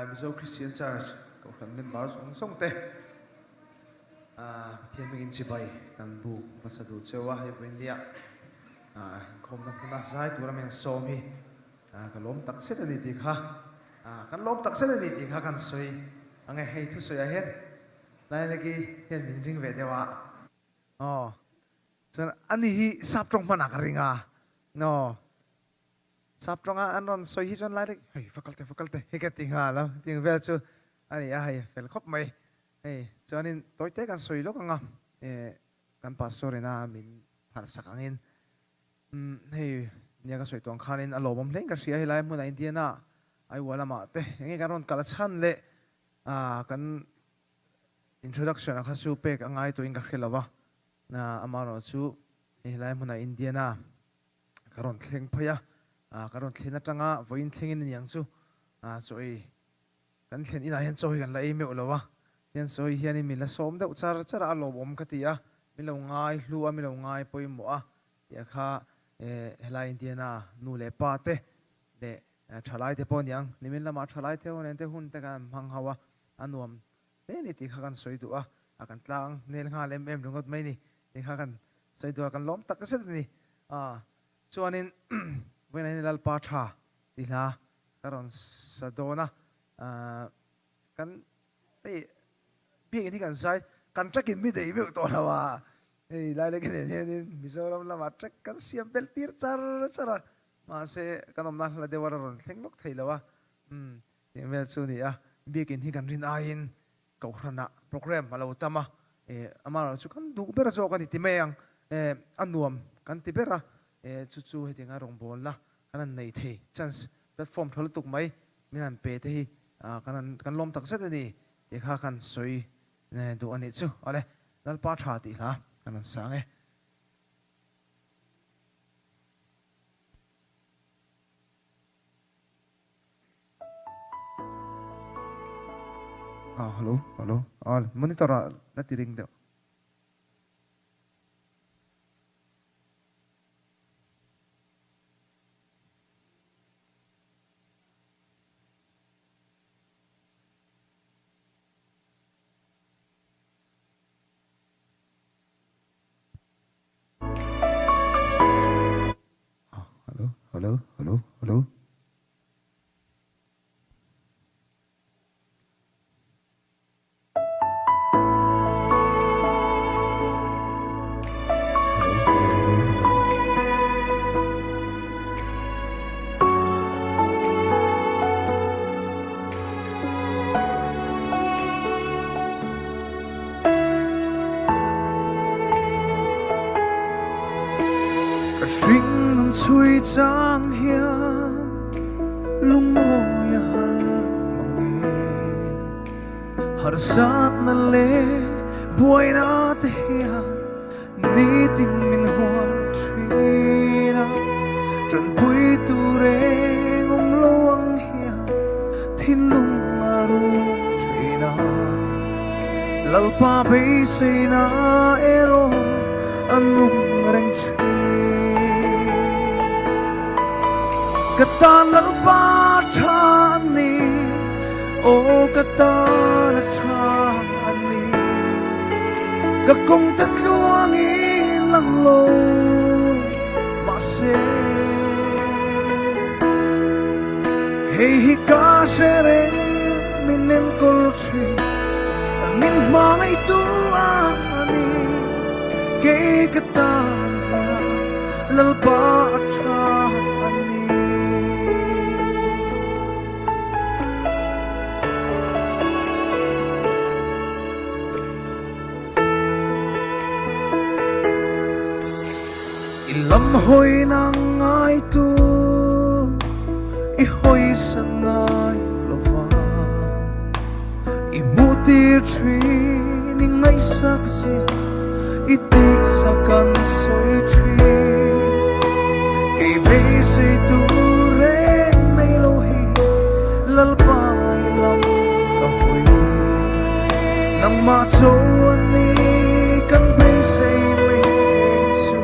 Mizo Christian Church Kohhran member zawng zawng te Pathian hmingin chibai kan buk hmasa duh cheu a, hei vawiin nia inkhawmna hmuna zai tura min sawm hi ka lawm tak zet a ni tih kha kan lawm tak zet a ni tih kha kan sawi ang e, hei thusawiah hian Lailaki hian min ring ve deuh a. Aw chuan ani hi sap tawng hmanah ka ring a, aw sap tawnga an rawn sawi hi chuan lai lek hei va kal teh va kal teh hei ka ti nghal a, ting vel chu a ni a, hei fel khawp mai. Hei chuanin tawi te kan sawi lawk ang a, eh kan pastor ina min phalh sak angin umm hei nia ka sawi tuang khanin a lawmawm hle in ka hria helai hmunah Indiana Iowa lamah te enge kan rawn kal a chhan leh ah kan Introduction a kha chu pek a ngai tawhin ka hre lo va, amaherawh chu helai hmunah Indiana ka rawn thleng phei a, ka rawn thlen atanga vawiin thlengin a ni ang chu chaw ei kan thlen inah hian chaw hi kan la ei meuh lo va, hian chaw ei hianin min la sawm deuh char char a, a lawmawm ka ti a, min lo ngai hlu a, min lo ngai pawimawh a tih a kha helai Indiana nu leh pa te leh thalai te pawh a ni ang, nimin lamah thalai te ho nen te hun te kan hmang ho a, a nuam hle ni tih kha kan sawi duh a, a kan tlang nel nghal em em ringawt mai ni tih kha kan sawi duh a, kan lawm tak zet a ni. Aaa chuanin vawiinah hian Lalpa tha tih hla ka rawn sa dawn a, aaa kan hei biakinn hi kan zai kan track in mi daih meuh tawh lo a, hei lai lek nen hianin Mizoram lamah track kan siam belh tir char char a, mahse kan awmna hla deuh a rawn thleng lawk thei lo a, umm Tih vel chu a ni a, biakinn hi kan rin aiin Kohhranah program a lo tam a, eh amaherawhchu chu kan duh ber zawk a ni ti mai ang, eh a nuam kan ti ber a, eh chu chu hetianga rawngbawlna kan han nei thei chance platform tha lutuk mai min han pe te hi ah kan han kan lawm tak zet a ni tih kha kan sawi duh a nih chu. Awle Lalpa tha tih hla kan rawn sang e. Ah hello hello ah monitor ah la ti ring deuh. Hello hello hello hello. Ka hringnun chhui chang hian lungawi a har mang e. Harsatna leh buaina te hian nitin min hual thin a. Tanpui tur eng awm lo ang hian thinlung a rum thin a. Lalpa beiseina erawh a nung reng thin. Ka tan Lalpa tha a ni, aw ka tan a tha a ni. Ka kawng te tluangin lang lo mahse, hei hi ka hre reng min enkawl thin, min hmangaihtu a ni. Kei ka tan hian Lalpa a tha a ni. I lam hawi na ngai tu, i hawi san ngai lo va. I hmuh tir thin, i ngaihsak zia, i tihsak an sawi thin. Kei beisei tur reng nei lo hi Lalpa i lam ka hawi. Nangmah chaw a ni kan beisei mai eng chu.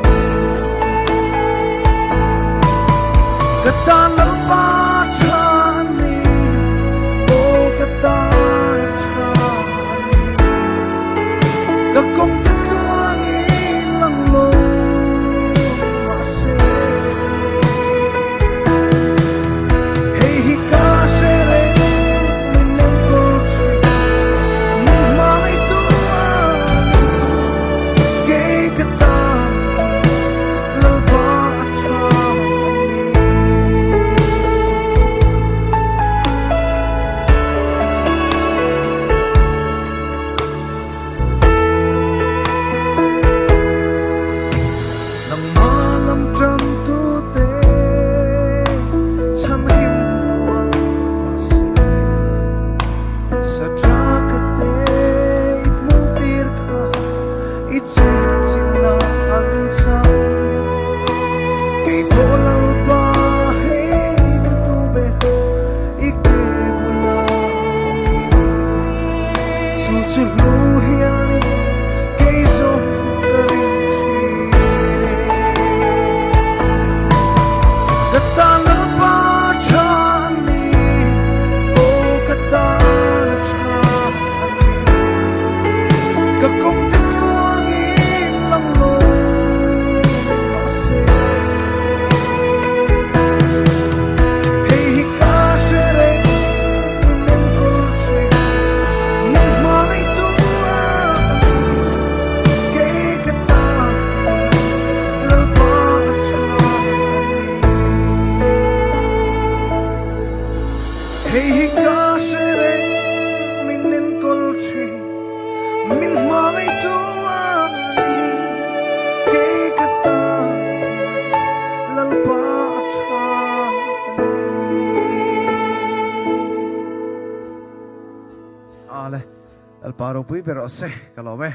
Ka tan Lalpa tha a ni, aw ka. Chu chu hlu hianin kei zawng ka ring thin e. Ka tan Lalpa tha a ni, aw ka tan a tha a ni. Ka kawng te tluangin lang lo mahse. Hei hi ka hre reng min enkawl thin, min hmangaihtu a ni. Kei ka tan hian Lalpa a tha a ni. Hei hi ka hre reng min enkawl thin, min hmangaihtu a ni. Kei ka tan hian Lalpa a tha a ni. Ale, Lalpa ropui ber rawh se, ka lawm e.